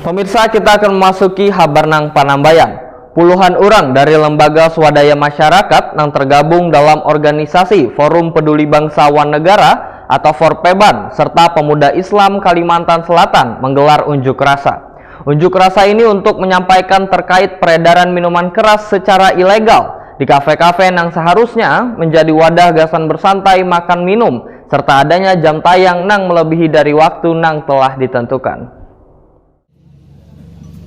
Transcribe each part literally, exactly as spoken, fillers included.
Pemirsa, kita akan memasuki habar nang panambayan. Puluhan urang dari lembaga swadaya masyarakat nang tergabung dalam organisasi Forum Peduli Bangsa wan Negara atau Forpeban serta pemuda Islam Kalimantan Selatan menggelar unjuk rasa. Unjuk rasa ini untuk menyampaikan terkait peredaran minuman keras secara ilegal di kafe-kafe nang seharusnya menjadi wadah gasan bersantai makan minum serta adanya jam tayang nang melebihi dari waktu nang telah ditentukan.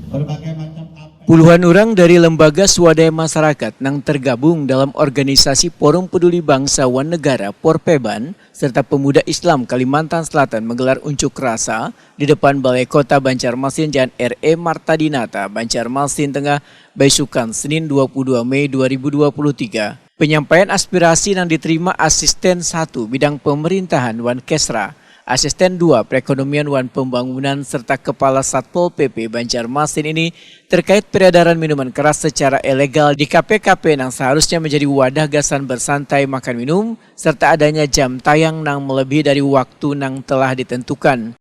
Berbagai macam apa? Puluhan orang dari lembaga swadaya masyarakat nang tergabung dalam organisasi Forum Peduli Bangsa wan Negara Porpeban serta Pemuda Islam Kalimantan Selatan menggelar unjuk rasa di depan Balai Kota Banjarmasin Jalan R E Marta Dinata, Banjarmasin Tengah, baisukan Senin dua puluh dua Mei dua ribu dua puluh tiga. Penyampaian aspirasi nang diterima Asisten satu Bidang Pemerintahan wan Kesra, Asisten dua Perekonomian wan Pembangunan serta Kepala Satpol P P Banjarmasin ini terkait peredaran minuman keras secara ilegal di kafe-kafe nang seharusnya menjadi wadah gasan bersantai makan minum serta adanya jam tayang nang melebihi dari waktu nang telah ditentukan.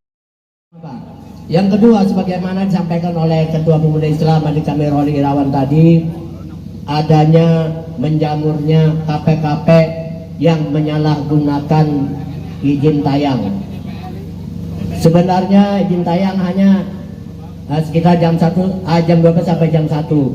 Yang kedua, sebagaimana disampaikan oleh Ketua Pemuda Islam adik kami Roli Irawan tadi, adanya menjamurnya kafe-kafe yang menyalahgunakan izin tayang. Sebenarnya izin tayang hanya uh, sekitar jam satu, uh, jam dua belas sampai jam satu.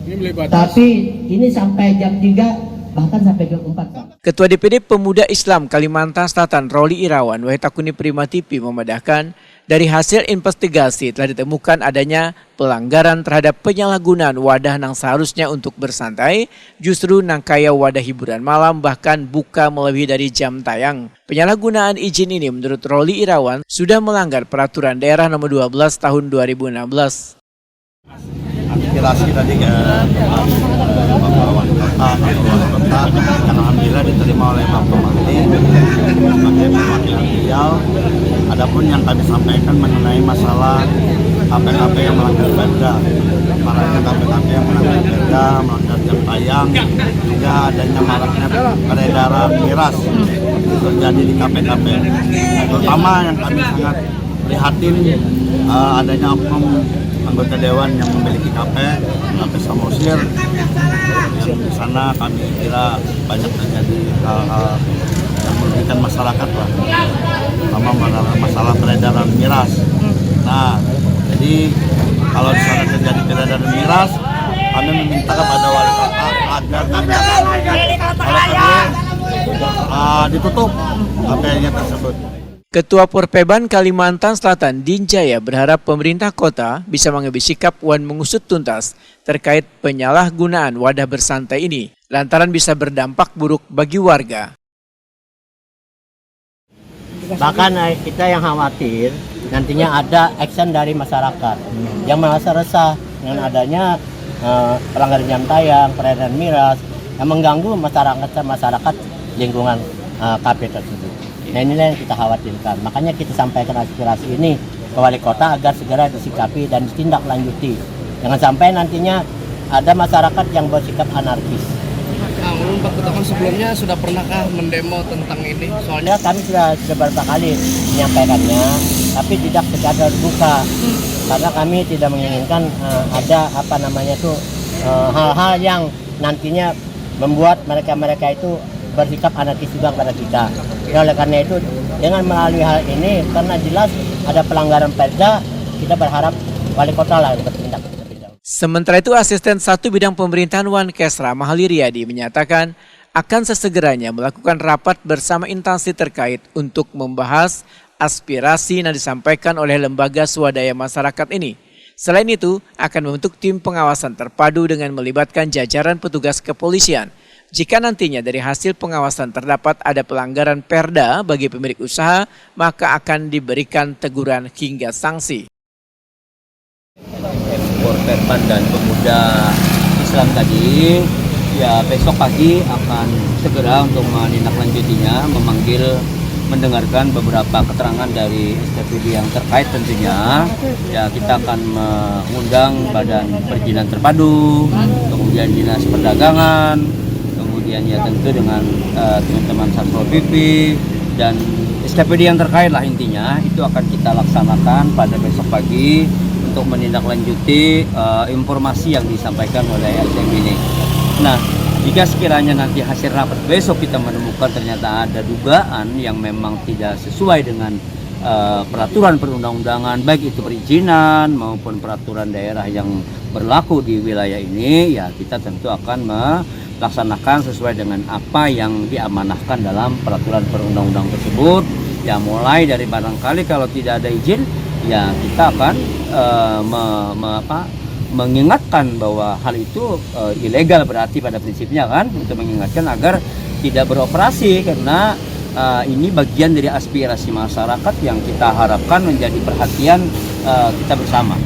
Ini Tapi ini sampai jam tiga, bahkan sampai jam empat. Ketua D P D Pemuda Islam Kalimantan Selatan Roli Irawan Wahitakuni Prima T V memadahkan, dari hasil investigasi telah ditemukan adanya pelanggaran terhadap penyalahgunaan wadah nang seharusnya untuk bersantai, justru nang kaya wadah hiburan malam bahkan buka melebihi dari jam tayang. Penyalahgunaan izin ini menurut Roli Irawan sudah melanggar Peraturan Daerah Nomor dua belas Tahun dua ribu enam belas. Aspirasi tadi ke Bapak Wali Kota, Pak Wali Kota, yang alhamdulillah diterima oleh Pak Bupati sebagai perwakilan beliau. Adapun yang kami sampaikan mengenai masalah kafe-kafe yang melanggar perda, maraknya kafe-kafe yang melanggar perda, melanggar jam tayang, juga adanya maraknya peredaran miras terjadi di kafe-kafe. Terutama yang kami sangat prihatin uh, adanya oknum anggota dewan yang memiliki kafe, kafe Samosir, yang di sana kami kira banyak terjadi hal-hal yang merugikan masyarakat lah, terutama masalah peredaran miras. Nah, jadi kalau di sana terjadi peredaran miras, kami meminta kepada wali kota agar kami kalau perlu uh, ditutup kafenya tersebut. Ketua Porpeban Kalimantan Selatan Din Jaya berharap pemerintah kota bisa mengambil sikap wan mengusut tuntas terkait penyalahgunaan wadah bersantai ini lantaran bisa berdampak buruk bagi warga. Bahkan eh, kita yang khawatir nantinya ada action dari masyarakat yang merasa resah dengan adanya uh, pelanggaran jam tayang, peredaran miras yang mengganggu masyarakat masyarakat lingkungan uh, kafe tersebut. Nah inilah yang kita khawatirkan. Makanya kita sampaikan aspirasi ini ke wali kota agar segera disikapi dan ditindaklanjuti. Jangan sampai nantinya ada masyarakat yang bersikap anarkis. Nah, ulun Pak Ketua sebelumnya sudah pernahkah mendemo tentang ini? Soalnya kami sudah beberapa kali menyampaikannya, tapi tidak secara terbuka karena kami tidak menginginkan uh, ada apa namanya itu uh, hal-hal yang nantinya membuat mereka-mereka itu bersikap anarkis juga kepada kita. Ya, oleh karena itu, dengan melalui hal ini, karena jelas ada pelanggaran perda, kita berharap wali kota lah yang bertindak. Sementara itu, Asisten Satu Bidang Pemerintahan Wan Kesra Mahali Riyadi menyatakan akan sesegeranya melakukan rapat bersama instansi terkait untuk membahas aspirasi yang disampaikan oleh lembaga swadaya masyarakat ini. Selain itu, akan membentuk tim pengawasan terpadu dengan melibatkan jajaran petugas kepolisian. Jika nantinya dari hasil pengawasan terdapat ada pelanggaran perda bagi pemilik usaha, maka akan diberikan teguran hingga sanksi. Ekspor Perban dan Pemuda Islam tadi, ya besok pagi akan segera untuk menindaklanjutinya, memanggil mendengarkan beberapa keterangan dari S T P D yang terkait tentunya. Ya, kita akan mengundang Badan Perizinan Terpadu, kemudian Dinas Perdagangan, kemudian ya tentu dengan uh, teman-teman Satpol P P dan S T P D yang terkait lah intinya itu akan kita laksanakan pada besok pagi untuk menindaklanjuti uh, informasi yang disampaikan oleh L T M ini. Nah, jika sekiranya nanti hasil rapat besok kita menemukan ternyata ada dugaan yang memang tidak sesuai dengan uh, peraturan perundang-undangan, baik itu perizinan maupun peraturan daerah yang berlaku di wilayah ini, ya kita tentu akan melaksanakan sesuai dengan apa yang diamanahkan dalam peraturan perundang-undang tersebut. Ya, mulai dari barangkali kalau tidak ada izin, ya kita akan uh, me, me, apa, mengingatkan bahwa hal itu uh, ilegal berarti pada prinsipnya kan, untuk mengingatkan agar tidak beroperasi karena uh, ini bagian dari aspirasi masyarakat yang kita harapkan menjadi perhatian uh, kita bersama.